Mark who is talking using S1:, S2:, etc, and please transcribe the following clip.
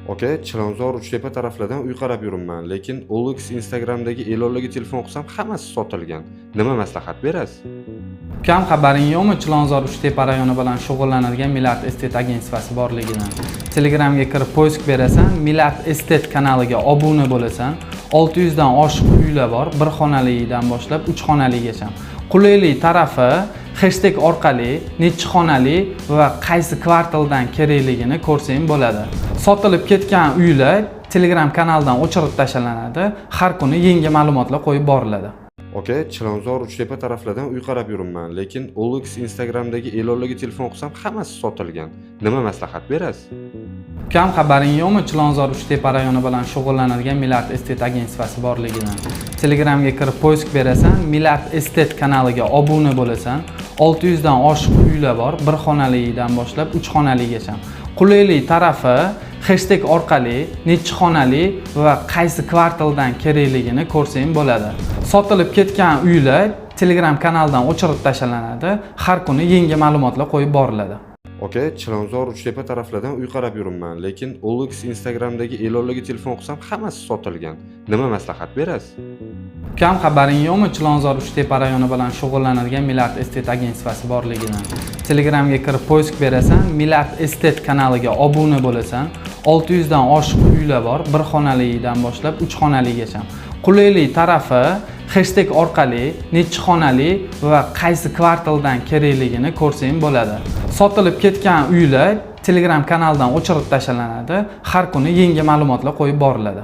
S1: Aka, Chilonzor, Uchtepa taraflardan uy qarab yuribman, lekin OLX, Instagramdagi e'lonlarga telefon qilsam, hammasi sotilgan. Nima maslahat berasiz?
S2: Ukam, xabaring yo'qmi Chilonzor, Uchtepa rayoni bilan shug'ullanadigan Milliard Estate agentstvosi borligidan? Telegramga kirib, поиск berasan, Milliard Estate kanaliga obuna bo'lasan. 600 dan oshiq uylar bor, bir xonalidan boshlab 3 xonaligacha. Qulaylik tarafi, hashtag orqali nechi xonali va qaysi kvartaldan kerakligini ko'rsang bo'ladi. Sotilib ketgan uylar Telegram kanaldan o'chirib tashlanadi, har kuni yangi ma'lumotlar qo'yib boriladi.
S1: Aka, Chilonzor, Uchtepa taraflardan uy qarab yuribman, lekin OLX, Instagramdagi e'lonlarga telefon qilsam, hammasi sotilgan. Nima maslahat berasiz?
S2: Ukam, xabaring yo'qmi Chilonzor, Uchtepa rayoni bilan shug'ullanadigan Milliard Estate agentstvosi borligidan? Telegramga kirib, поиск berasan, Milliard Estate kanaliga obuna bo'lasan. 600 dan oshiq uylar bor, bir xonalidan boshlab 3 xonaligacha. Qulaylik tarafi, hashtag orqali nechi xonali va qaysi kvartaldan kerakligini ko'rsang bo'ladi. Sotilib ketgan uylar Telegram kanaldan o'chirib tashlanadi, har kuni yangi ma'lumotlar qo'yib boriladi.
S1: Aka, Chilonzor, Uchtepa taraflardan uy qarab yuribman, lekin OLX, Instagramdagi e'lonlarga telefon qilsam, hammasi sotilgan. Nima maslahat berasiz?
S2: Ukam, xabaring yo'qmi Chilonzor, Uchtepa rayoni bilan shug'ullanadigan Milliard Estate agentstvosi borligidan? Telegramga kirib, поиск berasan, Milliard Estate kanaliga obuna bo'lasan. 600 dan oshiq uylar bor, bir xonalidan boshlab 3 xonaligacha. Qulaylik tarafi, hashtag orqali nechi xonali va qaysi kvartaldan kerakligini ko'rsang bo'ladi. Sotilib ketgan uylar Telegram kanaldan o'chirib tashlanadi, har kuni yangi ma'lumotlar qo'yib boriladi.